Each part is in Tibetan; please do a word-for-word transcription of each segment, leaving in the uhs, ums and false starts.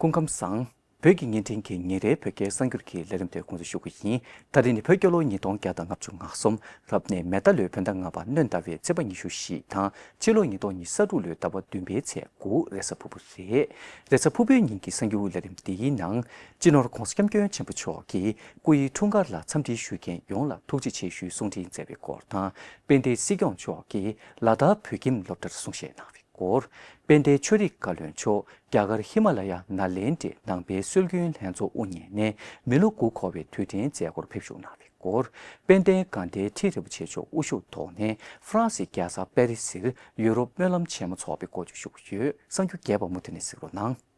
སྐུ་ཁམས་བཟང་། བོད་ཀྱི་བརྙན་འཕྲིན་གྱི་ཉིན་རེའི་བོད་སྐད་གསར་འགྱུར་གྱི་ལས་རིམ་དེ་འགོ་འཛུགས་ཞུ་གི་ཡིན། ད་རེས་ནི་བོད་རྒྱལ་ལོ་ཉིས་སྟོང་བརྒྱ་དང་ལྔ་བཅུ་ང་གསུམ་རབ་གནས་མེ་རྟ་ལོའི་བོད་ཟླ་ལྔ་པ་སྣྲོན་ཟླ་བའི་ཚེས་པ་ཉི་ཤུ་བཞི་དང་། ཕྱི་ལོ་ཉིས་སྟོང་ཉི་ཤུ་རྩ་དྲུག་ལོའི་ཟླ་བ་བདུན་པའི་ཚེས་དགུ་རེས་གཟའ་ཕུར་བུ་རེད། རེས་གཟའ་ཕུར་བུའི་ཉིན་གྱི་གསར་འགྱུར་ལས་རིམ་འདིའི་ནང་། སྤྱི་ནོར་༧གོང་ས་༧སྐྱབས་མགོན་ཆེན་པོ་མཆོག་གིས་སྐུ་ཡི་འཁྲུངས་སྐར་ལ་འཚམས་འདྲི་ཞུ་མཁན་ཡོངས་ལ་ཐུགས་རྗེ་ཆེ་ཞུའི་གསུང་འཕྲིན་མཛད་པའི་སྐོར་དང་། དཔལ་ལྡན་སྲིད་སྐྱོང་མཆོག་གིས་ལ་དྭགས་བོད་ཁྱིམ་སློབ་གྲྭར་གསུང་བཤད་གནང་བའི་སྐོར། དཔལ་ལྡན་ཆོས་རིག་བཀའ་བློན་མཆོག་རྒྱ་གར་ཧི་མ་ལ་ཡ་ནཱ་ལེནྡྲའི་ནང་པའི་སྲོལ་རྒྱུན་ལྷན་ཚོགས་དབུ་བརྙེས་ནས་མི་ལོ་དགུ་འཁོར་བའི་དུས་དྲན་མཛད་སྒོར་ཕེབས་བཞུགས་གནང་བའི་སྐོར། དཔལ་ལྡན་དགའ་ལྡན་ཁྲི་རིན་པོ་ཆེ་མཆོག་དབུ་བཞུགས་ཐོག་ནས་ཧྥ་རན་སིའི་རྒྱལ་ས་པེ་རི་སིར་ཡུ་རོབ་སྨོན་ལམ་ཆེན་མོ་ཚོགས་པའི་སྐོར་བརྗོད་ཞུ་གི་ཡོད། གསར་འགྱུར་རྒྱས་པ་མུ་མཐུད་ནས་གཟིགས་རོགས་གནང་།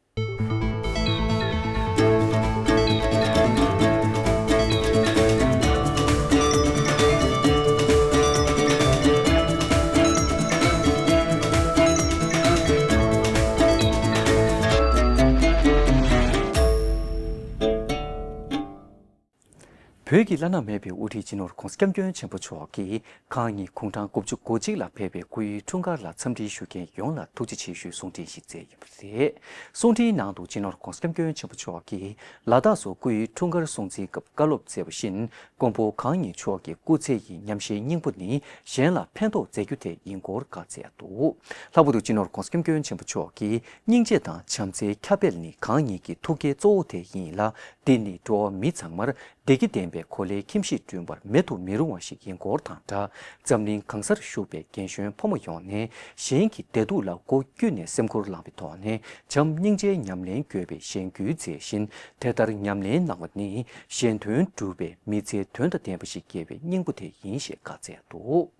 བོད་ཀྱི་བླ་ན་མེད་པའི་དབུ་ཁྲིད་སྤྱི་ནོར་༧གོང་ས་༧སྐྱབས་མགོན་ཆེན་པོ་མཆོག་གིས་ཁ་ཉིན་དགུང་གྲངས་དགུ་བཅུ་གོ་གཅིག་ལ་ཕེབས་པའི་སྐུའི་འཁྲུངས་སྐར་ལ་འཚམས་འདྲི་ཞུ་མཁན་ཡོངས་ལ་ཐུགས་རྗེ་ཆེ་ཞུའི་གསུང་འཕྲིན་ཞིག་མཛད་ཡོད་པ་རེད། གསུང་འཕྲིན་ནང་དུ་སྤྱི་ནོར་༧གོང་ས་༧སྐྱབས་མགོན་ཆེན་པོ་མཆོག་གིས་ལ་དྭགས་སུ་སྐུའི་འཁྲུངས་སྐར་སྲུང་བརྩིའི་སྐབས་བཀའ་སློབ་སྩལ་བ་བཞིན། མགོན་པོ་གང་ཉིད་མཆོག་གི་སྐུ་ཚེ་ཡི་ཉམས་བཞེས་སྙིང་པོ་ནི་གཞན་ལ་ཕན་ཐོགས་མཛད་རྒྱུ་དེ་ཡིན་སྐོར་བཀའ་སྩལ་འདུག། ལྷག་པར་དུ་སྤྱི་ནོར་༧གོང་ས་༧སྐྱབས་མགོན་ཆེན་པོ་མཆོག་གིས་སྙིང་རྗེ་དང་བྱམས་བརྩེའི་ཁྱབ་སྤེལ་ནི་གང་ཉིད་ཀྱི་ཐུགས་བསྐྱེད་གཙོ་བོ་དེ་ཡིན་ལ། འདི་ནི་འགྲོ་བ་མི་ཚང་མར་བདེ་སྐྱིད་ལྡན་པའི་གོ་ལའི་ཁྱིམ་གཞིས་བསྐྲུན་པར་མེད་དུ་མི་རུང་བ་ཞིག་ཡིན་སྐོར་དང་སྦྲགས། འཛམ་གླིང་གང་སར་བཞུགས་པའི་རྒན་གཞོན་ཕོ་མོ་ཡོངས་ནས་གཞན་གྱི་བདེ་སྡུག་ལ་མགོ་བསྐྱུར་ནས་སེམས་ཁུར་བླངས་པའི་ཐོག་ནས་བྱམས་སྙིང་རྗེའི་ཉམས་ལེན་དགོས་པའི་གཞེན་སྐུལ་མཛད་བཞིན། དེ་ལྟར་ཉམས་ལེན་གནང་བ་ནི་གཞན་དོན་སྒྲུབ་པའི་མི་ཚེའི་དོན་དང་ལྡན་པ་ཞིག་སྐྱེལ་བའི་སྙིང་པོ་དེ་ཡིན་ཞེས་བཀའ་སྩལ་འདུག།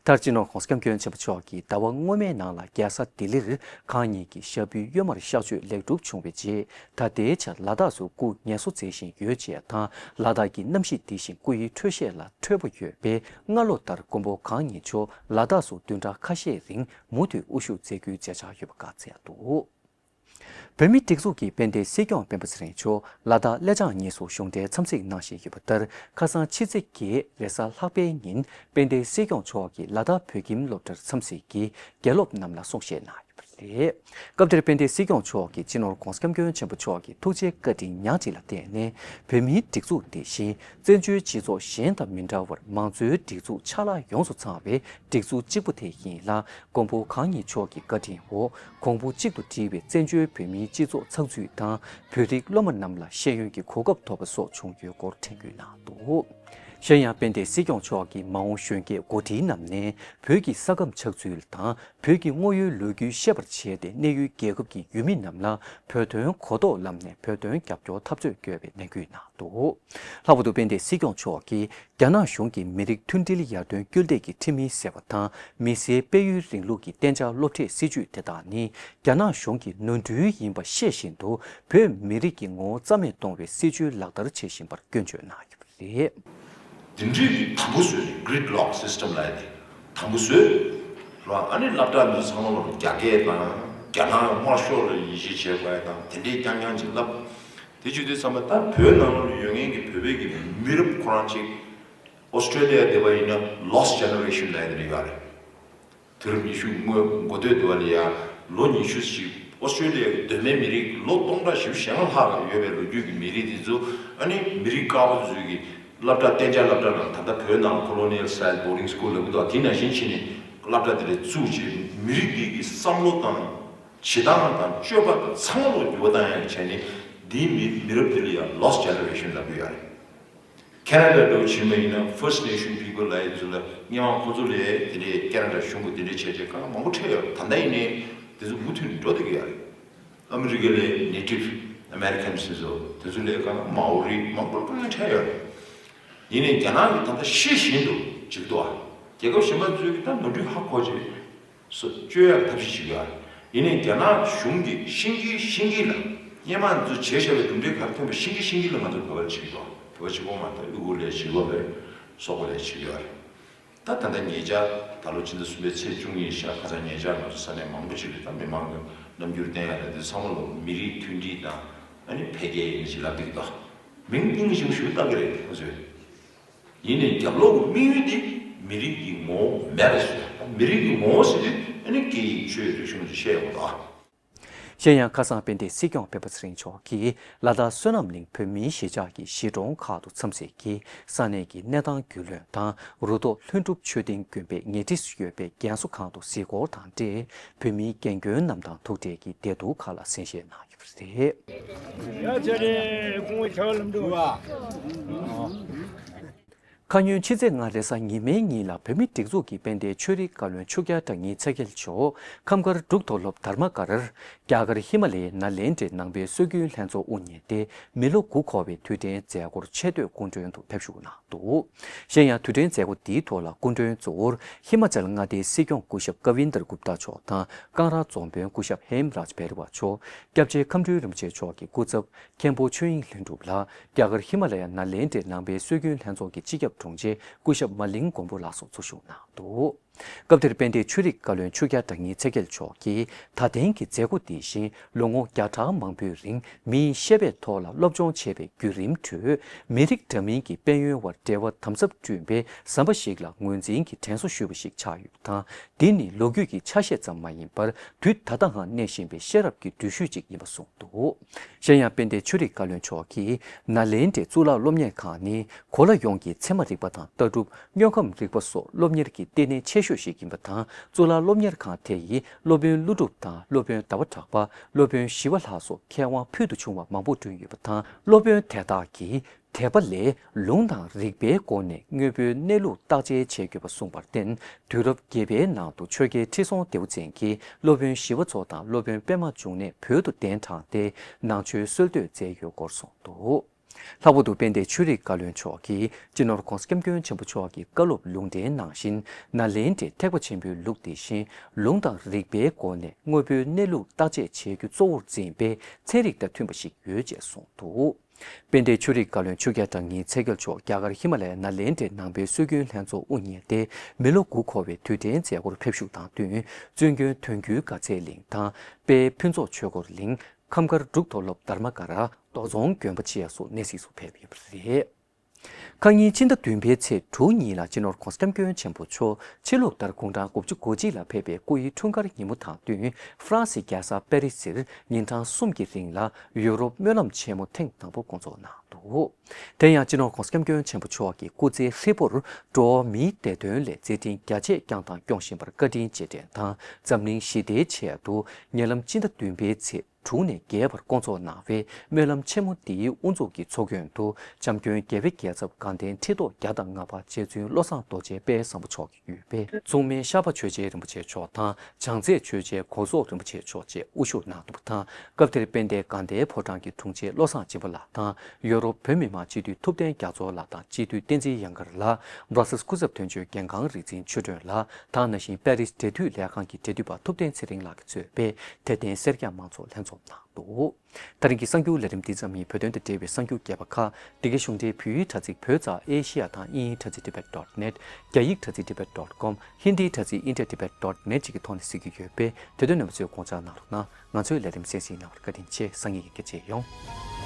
མཐར་སྤྱི་ནོར་༧གོང་ས་༧སྐྱབས་མགོན་ཆེན་པོ་མཆོག་གིས་ཟླ་བ་སྔོན་མའི་ནང་ལ་རྒྱལ་ས་ལྡི་ལིར་གང་ཉིད་ཀྱི་ཞབས་པུས་གཡོན་མར་གཤགས་བཅོས་ལེགས་གྲུབ་བྱུང་བའི་རྗེས། ད་ལྟའི་ཆར་ལ་དྭགས་སུ་སྐུ་ངལ་གསོ་མཛད་བཞིན་ཡོད་ཅེས་དང་། ལ་དྭགས་ཀྱི་གནམ་གཤིས་འདི་བཞིན་སྐུ་ཡི་འཕྲོད་བཞེས་ལ་འཕྲོད་པོ་ཡོད་པས། སྔ་ལོ་ལྟར་མགོན་པོ་གང་ཉིད་མཆོག་ལ་དྭགས་སུ་བདུན་ཕྲག་ཁ་ཤས་རིང་མུ་མཐུད་དབུ་བཞུགས་མཛད་རྒྱུའི་མཛད་འཆར་ཡོད་པ་བཀའ་སྩལ་འདུག། བོད་མིའི་སྒྲིག་འཛུགས་ཀྱི་དཔལ་ལྡན་སྲིད་སྐྱོང་སྤེན་པ་ཚེ་རིང་མཆོག་ལ་དྭགས་སླེ་ལྕང་གཉིས་སུ་གཞུང་འབྲེལ་འཚམས་གཟིགས་གནང་བཞིན་ཡོད་པ་ལྟར། ཁ་སང་ཕྱི་ཚེས་བརྒྱད་རེས་གཟའ་ལྷག་པའི་ཉིན་དཔལ་ལྡན་སྲིད་སྐྱོང་མཆོག་གིས་ལ་དྭགས་བོད་ཁྱིམ་སློབ་གྲྭར་འཚམས་གཟིགས་ཀྱིས་དགེ་སློབ་རྣམས་ལ་གསུང་བཤད་གནང་ཡོད་པ་རེད། སྐབས་དེར་དཔལ་ལྡན་སྲིད་སྐྱོང་མཆོག་གིས་སྤྱི་ནོར་༧གོང་ས་༧སྐྱབས་མགོན་ཆེན་པོ་མཆོག་གི་ཐུགས་རྗེའི་བཀའ་དྲིན་མྱང་ཁྲིད་ལ་བརྟེན་ནས། བོད་མིའི་སྒྲིག་འཛུགས་འདི་བཞིན་བཙན་བྱོལ་སྤྱི་ཚོགས་གཞན་དང་མི་འདྲ་བར་མང་གཙོའི་སྒྲིག་འཛུགས་ཆ་ལག་ཡོངས་སུ་ཚང་བའི་སྒྲིག་འཛུགས་གཅིག་པུ་དེ་ཡིན་ལ། མགོན་པོ་གང་ཉིད་མཆོག་གི་བཀའ་དྲིན་འོག་གོང་བུ་གཅིག་ཏུ་བསྒྲིལ་བའི་བཙན་བྱོལ་བོད་མིའི་སྤྱི་ཚོགས་ཚགས་ཚུད་དང་། བོད་རིགས་སློབ་མ་རྣམས་ལ་ཤེས་ཡོན་གྱི་གོ་སྐབས་ཐོབ་པ་སོགས་བྱུང་ཡོད་སྐོར་དྲན་སྐུལ་གནང་འདུག། གཞན་ཡང་དཔལ་ལྡན་སྲིད་སྐྱོང་མཆོག་གིས་མ་འོངས་གཞོན་སྐྱེས་འགོ་ཁྲིད་རྣམས་ནས་བོད་ཀྱི་ས་ཁམས་ཆགས་ཚུལ་དང་། བོད་ཀྱི་དངོས་ཡོད་ལོ་རྒྱུས་ཤེས་པར་བྱས་ཏེ། གནས་ཡུལ་རྒྱལ་ཁབ་ཀྱི་ཡུལ་མི་རྣམས་ལ་བོད་དོན་གོ་རྟོགས་ལམ་ནས་བོད་དོན་རྒྱབ་སྐྱོར་འཐབ་རྩོད་དགོས་པའི་ནན་སྐུལ་གནང་འདུག། ལྷག་པར་དུ་དཔལ་ལྡན་སྲིད་སྐྱོང་མཆོག་གིས་རྒྱ་ནག་གཞུང་གིས་མི་རིགས་མཐུན་སྒྲིལ་ཡར་ཐོན་སྐུལ་འདེད་ཀྱི་ཁྲིམས་ཡིག་ཟེར་བ་དང་། མི་སེར་སྤེལ་ཡུན་རིང་ལུགས་ཀྱི་གཏན་འཇགས་སློབ་ཁྲིད་སྲིད་ཇུས་དེ་དག་ནི་རྒྱ་ནག་གཞུང་གི་ནོར་འཁྲུལ་ཡིན་པ་ཤེས་བཞིན་དུ། བོད་མི་རིགས་ཀྱི་ངོ་བོ་རྩ་མེད་གཏོང་བའི་སྲིད་ཇུས་ལག་བསྟར་བྱེད་བཞིན་པར་སྐྱོན་བརྗོད་གནང་ཡོད་པ་རེད། འདི་འདྲའི་གི་དམ་པོ་བཟོས་ནས། Gridlock system ལབ་ཡ་དེ་དམ་པོ་བཟོས། ར། ཨ་ནི་སློབ་གྲྭ་འདི་ཚང་མ་ལ་རྒྱ་སྐད་དང་རྒྱ་ནག་དམར་ཤོག་ལ་ཡིད་ཆེས་བྱེད་དགོས་ཡ་དང་། དེ་འདྲའི་རྐྱང་རྐྱང་ཅིག་བསླབ། དེ་བྱེད་དུས་ཙམ་པ་ད་བོད་ནང་ལ་ཡོད་མཁན་གྱི་བོད་པའི་གི་མི་རབས་ཁོ་རང་ཅིག་ཨོ་སི་ཀྲེ་ལི་ཡ་བསྡད་པ་ཡིན་ན་Lost Generation ལབ་ཡ་དེ་འདྲ་ཡོད་རེད། དུས་རབས་ཉི་ཤུ་སྔོན་འགོ་སྟོད་དུ་བ་ལ་ཡ་ལོ་ཉི་ཤུ་ཞིག་ཨོ་སི་ཀྲེ་ལི་ཡ་གི་གདོད་མའི་མི་རིགས་ལོ་སྟོང་ཕྲག་བཞི་བཅུ་ཞེ་ལྔ་ལྷག་ཡོད་པའི་ལོ་རྒྱུས་ཀྱི་མི་རིགས་དེ་ཚོ། ཨ་ནི་མི་རིགས་དཀར་པོ་ཚོས་ཀྱི་སློབ་གྲྭ་གཏན་འཇགས་སློབ་གྲྭ་ནང་། ད་ལྟ་བོད་ནང་colonial style boarding school ལབ་ཀྱི་འདུག། དེ་ནང་བཞིན་བྱས་ནས་སློབ་གྲྭ་དེ་ལ་བཙུགས་བྱས། མི་རིགས་འདི་གི་བསམ་བློ་དང་བྱེད་སྟངས་དང་སྤྱོད་པ་དང་ཚང་མ་ལ་འགྱུར་བ་བཏང་ཡག་བྱས་ནས། འདིའི་མི་མི་རབས་དེ་ལ་ཡང་Lost Generation ལབ་ཀྱི་ཡོད་རེད། ཁེ་ན་ཌ་འདྲ་བོ་བྱེད་པ་ཡིན་ན་First Nation people ལབ་ཡ་ཚོ་ལ། སྔོན་མ་ཁོ་ཚོ་ལ་དེ་འདྲའི་ཁེ་ན་ཌ་གཞུང་གིས་དེ་འདྲའི་བྱས་བྱས་དཀའ་ངལ་མང་པོ་འཕྲད་ཡོད་རེད། ད་ལྟ་ཡིན་ནའི་དེ་ཚོ་མུ་མཐུད་ནས་འགྲོ་བསྡད་ཀྱི་ཡོད་རེད། ཨ་མི་རི་ཀ་ལ་Native Americans ཚོ། དེ་ཚོ་ལ་དཀའ་ངལ། མའོ་རི་མང་པོ་དཀའ་ངལ་འཕྲད་ཡོད་རེད། ཡིན་ནའི་རྒྱ་ནག་གིས་ད་ལྟ་ཤེས་བཞིན་དུ་བྱེད་ཀྱི་འདུག་ཨ། རྒྱལ་ཁབ་གཞན་པ་ཚོས་ཀྱིས་ད་ནོར་འཁྲུལ་ཧ་གོ་བྱས། སོ་བཅོས་ཡག་ཐབས་ཤེས་བྱེད་ཀྱི་ཡོད་རེད། ཡིན་ནའི་རྒྱ་ནག་གཞུང་གིས་ཤིང་གི་ཤིང་གི་ལ། སྔོན་མ་ང་ཚོས་བྱས་བཞག་པའི་གྲུབ་འབྲས་ག་རེ་ཐོན་པ། ཤིང་གི་ཤིང་གི་ལ་ང་ཚོ་བོད་པ་ལ་བྱེད་ཀྱི་འདུག། བོད་པ་གཅིག་པོ་མ་གཏོགས་ཨུ་གུར་ལ་བྱེད་ཀྱི་ཡོད་རེད། སོག་པོ་ལ་བྱེད་ཀྱི་ཡོད་རེད། ད་ད་ལྟ་ཉེ་ཆར་ད་ལོ་ཕྱི་ཟླ་གསུམ་པའི་ཚེས་བཅུ་གཉིས་ཤག། ཁ་སང་ཉེ་ཆར་ང་ཚོ་ས་གནས་མང་པོ་ཅིག་ལ་ད་མི་མང་གི་རྣམ་འགྱུར་བསྟན་ཡ་རེད། དེ་ཚང་མ་ལ་མི་རིགས་མཐུན་སྒྲིལ་དང་། ཨ་ནི་འཕེལ་རྒྱས་ཡིན་ཞེས་ལབ་ཀྱི་འདུག། མིང་ཏིང་ཞིག་ཞུ་ལྟ་གི་རེད་ཁོ་ཚོས། ཡིན་ནའི་རྒྱབ་ལོགས་ཀྱི་དམིགས་ཡུལ་དེ་མི་རིགས་ཀྱི་ངོ་བོ་མེད་པ་བཟོ་ཡ། མི་རིགས་ཀྱི་ངོ་བོ་ཟེར་དུས་ཨ་ནི་སྐད་ཡིག་ཆོས་རིག་གཞུང་དེ་བཤད་ཡོང་གི་འདུག། གཞན་ཡང་ཁ་སང་དཔལ་ལྡན་སྲིད་སྐྱོང་སྤེན་པ་ཚེ་རིང་མཆོག་གིས་ལ་དྭགས་བསོད་ནམས་གླིང་བོད་མིའི་གཞིས་ཆགས་ཀྱི་གཞིས་གྲོང་ཁག་ཏུ་འཚམས་གཟིགས་ཀྱིས་ས་གནས་ཀྱི་གནས་སྟངས་རྒྱུས་ལོན་དང་རུ་ཐོག་ལྷུན་གྲུབ་མཆོད་རྟེན་དགོན་པའི་ཉེ་འཁྲིས་སུ་ཡོད་པའི་རྒན་གསོ་ཁང་དུ་གཟིགས་སྐོར་དང་འབྲེལ་བོད་མིའི་རྒན་རྒོན་རྣམས་དང་ཐུག་འཕྲད་ཀྱིས་བདེ་སྡུག་ཁག་ལ་གསན་བཞེས་གནང་ཡོད་པ་རེད། ཁ་ཉིན་ཕྱི་ཚེས་ལྔ་རེས་གཟའ་ཉི་མའི་ཉིན་ལ་བོད་མིའི་སྒྲིག་འཛུགས་ཀྱི་དཔལ་ལྡན་ཆོས་རིག་བཀའ་བློན་ཆོས་རྒྱལ་གྲགས་སྙིང་ཚེ་རྒྱལ་མཆོག་ཁམས་དཀར་འབྲུག་མཐོ་སློབ་དྷརྨ་ཀ་རར་རྒྱ་གར་ཧི་མ་ལ་ཡའི་ནཱ་ལེནྡྲའི་ནང་པའི་སྲོལ་རྒྱུན་ལྷན་ཚོགས་དབུ་བརྙེས་ཏེ་མི་ལོ་དགུ་འཁོར་བའི་དུས་དྲན་མཛད་སྒོར་ཆེ་བསྟོད་སྐུ་མགྲོན་དུ་ཕེབས་བཞུགས་གནང་འདུག་གཞན་ཡང་དུས་དྲན་མཛད་སྒོ་འདིའི་ཐོག་ལ་སྐུ་མགྲོན་གཙོ་བོར་ཧི་མ་ཅལ་མངའ་སྡེའི་སྲིད་སྐྱོང་སྐུ་ཞབས་ཀ་ཝིན་དར་གུཔྟ་མཆོག་དང་ཀང་ར་རྫོང་དཔོན་སྐུ་ཞབས་ཧེམ་རཱཇ་བེ་རི་བ་མཆོག་སྐྱབས་རྗེ་ཁམས་སྤྲུལ་རིན་པོ་ཆེ་མཆོག་གི་སྐུ་ཚབ་མཁན་པོ་ཆོས་དབྱིངས་ལྷུན་གྲུབ་ལགས་རྒྱ་གར་ཧི་མ་ལ་ཡ་ནཱ་ལེནྡྲའི་ནང་པའི་སྲོལ་རྒྱུན་ལྷན་ཚོགས་ཀྱི་སྤྱི་ཁྱབ་དྲུང་ཆེ་སྐུ་ཞབས་མ་ལིང་མགོན་པོ་ལགས་སོགས་ཚོགས་ཞུགས་གནང་འདུག་སྐབས་དེར་དཔལ་ལྡན་ཆོས་རིག་བཀའ་བློན་ཆོས་རྒྱལ་གྲགས་སྙིང་ཚེ་རྒྱལ་མཆོག་གིས་ད་ཐེངས་ཀྱི་མཛད་སྒོ་འདི་བཞིན་ལོ་ངོ་བརྒྱ་ཕྲག་མང་པོའི་རིང་མིའི་ཤེས་པའི་ཐོག་ལ་སློབ་སྦྱོང་བྱས་པའི་བརྒྱུད་རིམ་ཁྲོད་མི་རིགས་འདྲ་མིན་གྱི་དཔལ་ཡོན་བར་འབྲེལ་བ་དམ་ཟབ་བསྐྲུན་པའི་ཟམ་པ་ཞིག་ལ་ངོས་འཛིན་གྱི་དྲན་གསོ་ཞུས་པ་ཞིག་ཆགས་ཡོད་པ་དང་། འདི་ནི་ལོ་རྒྱུས་ཀྱི་ཆ་ཤས་ཙམ་མ་ཡིན་པར་དུས་ད་ལྟའང་གནས་བཞིན་པའི་ཤེས་རབ་ཀྱི་འགྲུལ་བཞུད་ཅིག་ཡིན་པ་གསུངས་འདུག་གཞན་ཡང་དཔལ་ལྡན་ཆོས་རིག་བཀའ་བློན་མཆོག་གིས་ནཱ་ལེནྡྲའི་གཙུག་ལག་སློབ་གཉེར་ཁང་ནི་གོ་ལ་ཡོངས་ཀྱི་ཚད་མ་རིག་པ་དང་ལྟ་གྲུབ། དངོས་ཁམས་རིག་པ་སོགས་སློབ་གཉེར་གྱི་ལྟེ་གནས་ཆེ་ཤོས་ཤིག་ཡིན་པ་དང་། གཙུག་ལག་སློབ་གཉེར་ཁང་དེ་ཡིས་སློབ་དཔོན་ཀླུ་སྒྲུབ་དང་སློབ་དཔོན་ཟླ་བ་གྲགས་པ། སློབ་དཔོན་ཞི་བ་ལྷ་སོགས་མཁས་དབང་ཕུལ་དུ་བྱུང་བ་མང་པོ་བསྐྲུན་ཡོད་པ་དང་། སློབ་དཔོན་དེ་དག་གིས་དད་པ་ལས་ལུང་དང་རིགས་པའི་སྒོ་ནས་དངོས་པོའི་གནས་ལུགས་བརྟག་དཔྱད་བྱེད་དགོས་པ་གསུངས་པར་བརྟེན། དུས་རབས་བརྒྱད་པའི་ནང་དུ་ཆོས་རྒྱལ་ཁྲི་སྲོང་ལྡེའུ་བཙན་གྱིས་སློབ་དཔོན་ཞི་བ་འཚོ་དང་སློབ་དཔོན་པད་མ་འབྱུང་གནས་བོད་དུ་གདན་དྲངས་ཏེ་ནང་ཆོས་སྲོལ་གཏོད་མཛད་ཡོད་སྐོར་གསུངས་འདུག་ལྷག་པར་དུ་དཔལ་ལྡན་ཆོས་རིག་བཀའ་བློན་མཆོག་གིས་སྤྱི་ནོར་༸གོང་ས་༸སྐྱབས་མགོན་ཆེན་པོ་མཆོག་གི་བཀའ་སློབ་ལུང་འདྲེན་ནང་བཞིན་ནཱ་ལེནྡྲའི་ཐེག་པ་ཆེན་པོའི་ལུགས་དེ་བཞིན་ལུང་དང་རིགས་པའི་སྒོ་ནས་དངོས་པོའི་གནས་ལུགས་བརྟག་དཔྱད་བྱེད་རྒྱུ་གཙོ་བོར་འཛིན་པའི་ཚན་རིག་དང་མཐུན་པ་ཞིག་ཡོད་ཅེས་གསུངས་འདུག་དཔལ་ལྡན་ཆོས་རིག་བཀའ་བློན་ཆོས་རྒྱལ་གྲགས་སྙིང་ཚེ་རྒྱལ་མཆོག་རྒྱ་གར་ཧི་མ་ལ་ཡའི་ནཱ་ལེནྡྲའི་ནང་པའི་སྲོལ་རྒྱུན་ལྷན་ཚོགས་དབུ་བརྙེས་ཏེ་མི་ལོ་དགུ་འཁོར་བའི་དུས་དྲན་མཛད་སྒོར་ཕེབས་བཞུགས་དང་བསྟུན་བཙུན་དགོན་དོན་བརྒྱུད་དགའ་ཚལ་གླིང་དང་དཔལ་ཕུན་ཚོགས་ཆོས་འཁོར་གླིང་། ཁམས་དཀར་འབྲུག་མཐོ་སློབ་དྷརྨ་ཀ་ར། རྡོ་རྫོང་དགོན་པ་བཅས་སུ་གནས་གཟིགས་སུ་ཕེབས་ཡོད་པ་རེད། ཁ་ཉིན་ཕྱི་ཟླ་བདུན་པའི་ཚེས་དྲུག་ཉིན་ལ་སྤྱི་ནོར་༸གོང་ས་༸སྐྱབས་མགོན་ཆེན་པོ་མཆོག་ཕྱི་ལུགས་ལྟར་དགུང་གྲངས་དགུ་བཅུ་གོ་གཅིག་ལ་ཕེབས་པའི་སྐུ་ཡི་འཁྲུངས་སྐར་ཉིན་མོ་དང་བསྟུན་ཧྥ་རན་སིའི་རྒྱལ་ས་པེ་རི་སིར་ཉིན་གྲངས་གསུམ་གྱི་རིང་ལ་ཡུ་རོབ་སྨོན་ལམ་ཆེན་མོ་ཐེངས་དང་པོ་སྐོང་ཚོགས་གནང་འདུག་དེ་ཡང་སྤྱི་ནོར་༸གོང་ས་༸སྐྱབས་མགོན་ཆེན་པོ་མཆོག་གི་སྐུ་ཚེའི་ཧྲིལ་པོར་འགྲོ་བ་མིའི་བདེ་དོན་ལས་མཛད་འཕྲིན་རྒྱ་ཆེ་བསྐྱངས་དང་སྐྱོང་བཞིན་པར་བཀའ་དྲིན་རྗེས་དྲན་དང་འཛམ་གླིང་ཞི་བདེའི་ཆེད་དུ་ཉེ་ལམ་ཕྱི་ཟླ་བདུན་པའི་ཚེས་དྲུག་ནས་བརྒྱད་བར་སྐོང་ཚོགས་གནང་བའི་སྨོན་ལམ་ཆེན་མོ་འདིའི་དབུ་འཛུགས་ཀྱི་ཚོགས་མགོན་དུ་འཇམ་མགོན་རྒྱལ་བའི་རྒྱལ་ཚབ་དགའ་ལྡན་ཁྲི་ཐོག་བརྒྱ་དང་ལྔ་པ་རྗེ་བཙུན་བློ་བཟང་རྡོ་རྗེ་དཔལ་བཟང་པོ་མཆོག་གིས་ཡོད་པས་མཚུངས་མེད་ཤར་པ་ཆོས་རྗེ་རིན་པོ་ཆེ་མཆོག་དང་བྱང་རྩེ་ཆོས་རྗེ་གོ་སོག་རིན་པོ་ཆེ་མཆོག་བཅས་དབུ་བཞུགས་གནང་འདུག་པ་དང་། སྐབས་དེར་དཔལ་ལྡན་དགའ་ལྡན་ཕོ་བྲང་གི་དྲུང་ཆེ་བློ་བཟང་སྦྱིན་པ་ལགས་དང་ཡོ་རོབ་བོད་མི་མང་སྤྱི་འཐུས་ཐུབ་བསྟན་རྒྱ་མཚོ་ལགས་དང་སྤྱི་འཐུས་བསྟན་འཛིན་ཡང་དཀར་ལགས། སྦྲ་སེལ་སྐུ་ཚབ་དོན་གཅོད་རྒན་ཁང་རིག་འཛིན་ཆོས་སྒྲོན་ལགས་དང་ནང་བཞིན་པེ་རིས་འབྲེལ་མཐུད་ལས་ཁང་གི་འབྲེལ་མཐུད་པ་ཐུབ་བསྟན་ཚེ་རིང་ལགས་ཀྱིས་གཙོས་པའི་དད་ལྡན་སེར་སྐྱ་མང་ཚོགས་ལྷན་འཛོམས་གནང་འདུག་ད་རིང་གི་གསར་འགྱུར་ལས་རིམ་འདི་ཙམ་ཡིན། བོད་དོན་དང་འབྲེལ་བའི་གསར་འགྱུར་རྒྱས་པ་ཁག་འདི་གའི་གཞུང་འབྲེལ་བོད་ཡིག་དྲ་ཚིགས་བོད་ཙ་ཨེ་ཤི་ཡ་དང་དབྱིན་ཡིག་དྲ་ཚིགས་tibet dot net། རྒྱ་ཡིག་དྲ་ཚིགས་tibet dot com། ཧིན་དིའི་དྲ་ཚིགས india tibet dot net་བཅས་ཀྱི་ཐོག་ནས་གཟིགས་རྒྱུ་ཡོད་པས་དེ་དོན་རྣམ་པ་ཚོས་དགོངས་འཇགས་གནང་རོགས་གནང་། ང་ཚོའི་ལས་རིམ་གསན་གཟིགས་གནང་བར་བཀའ་དྲིན་ཆེ། སང་ཉིན་ཡང་བསྐྱར་མཇལ་ཡོང་།